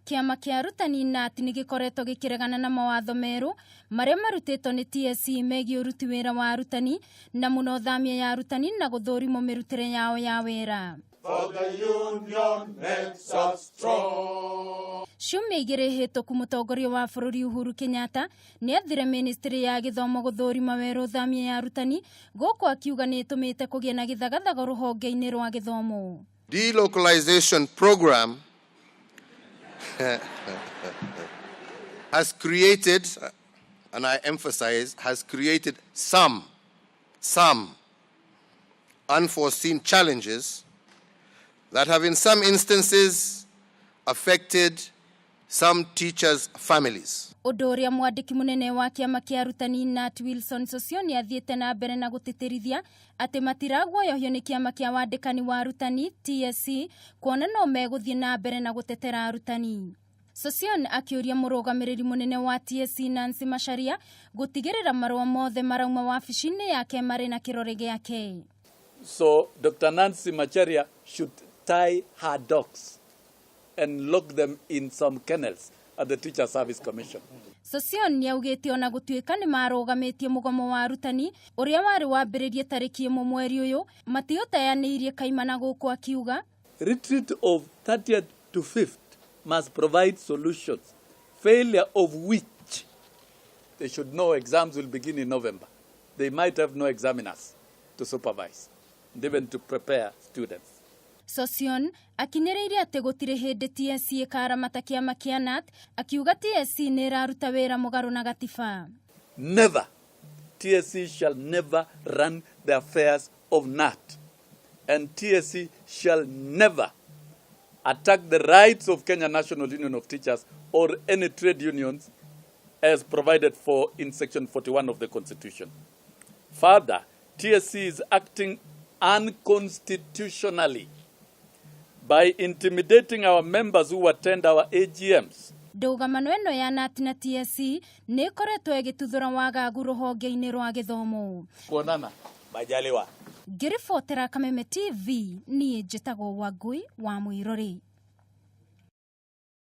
Kĩama kĩa arutani KNUT nĩ gĩkoretwo gĩkĩregana na mawatho merũ marĩa marutĩtwo nĩ TSC megiĩ ũruti wĩra wa arutani na mũno thamia ya arutani na gũthũrimwo mĩrutĩre yao ya wĩra. Ciumia igĩrĩ hĩtũku mũtongoria wa bũrũri Uhuru Kenyatta nĩ athire ministry ya gĩthomo gũthũrima werũ thamia ya arutani gũkũ akiuga nĩ ĩtũmĩte kũgĩe na gĩthagathago rũhonge-inĩ rwa gĩthomo. Delocalization program has created, and I emphasize, has created some unforeseen challenges that have in some instances affected some teachers' families. Ũndũ ũrĩa mwandĩki mũnene wa kĩama kĩa arutani KNUT Wilson Sossion athiĩte na mbere na gũtĩtĩrithia atĩ matiraguoyohio nĩ kĩama kĩa wandĩkani wa arutani TSC kuona no megũthiĩ na mbere na gũtetera arutani. Sossion akĩũria mũrũgamĩrĩri mũnene wa TSC Nancy Macharia gũtigĩrĩra marũa mothe marauma wabici-inĩ yake marĩ na kĩrore gĩake. So Dr. Nancy Macharia should tie her dogs and lock them in some kennels at the Teacher Service Commission. Sossion nĩaugĩte ona gũtuĩka nĩ marũgamĩtie mũgomo wa arutani ũrĩa warĩ wambĩrĩrie tarĩki ĩmwe mweri ũyũ matiũteanĩirie kaimana gũkũ akiuga Retreat of 30th to 5th must provide solutions, failure of which they should know exams will begin in November. They might have no examiners to supervise and even to prepare students. Sossion akinyĩrĩire atĩ gũtirĩ hĩndĩ TSC ĩkaramata kĩama kĩa KNUT akiuga TSC nĩ ĩraruta wĩra mũgarũ na gatiba. Never. TSC shall never run the affairs of KNUT. And TSC shall never attack the rights of Kenya National Union of Teachers or any trade unions as provided for in Section 41 of the Constitution. Further, TSC is acting unconstitutionally by intimidating our members who attend our AGMs. Ndũgamano ĩno ya KNUT na TSC nĩ ĩkoretwo ĩgĩtuthũra wagagu rũhonge-inĩ rwa gĩthomo. Kuonana. Majaliwa. Ngĩribotera Kameme TV niĩ njĩtagwo Wangui wa Mũirũrĩ.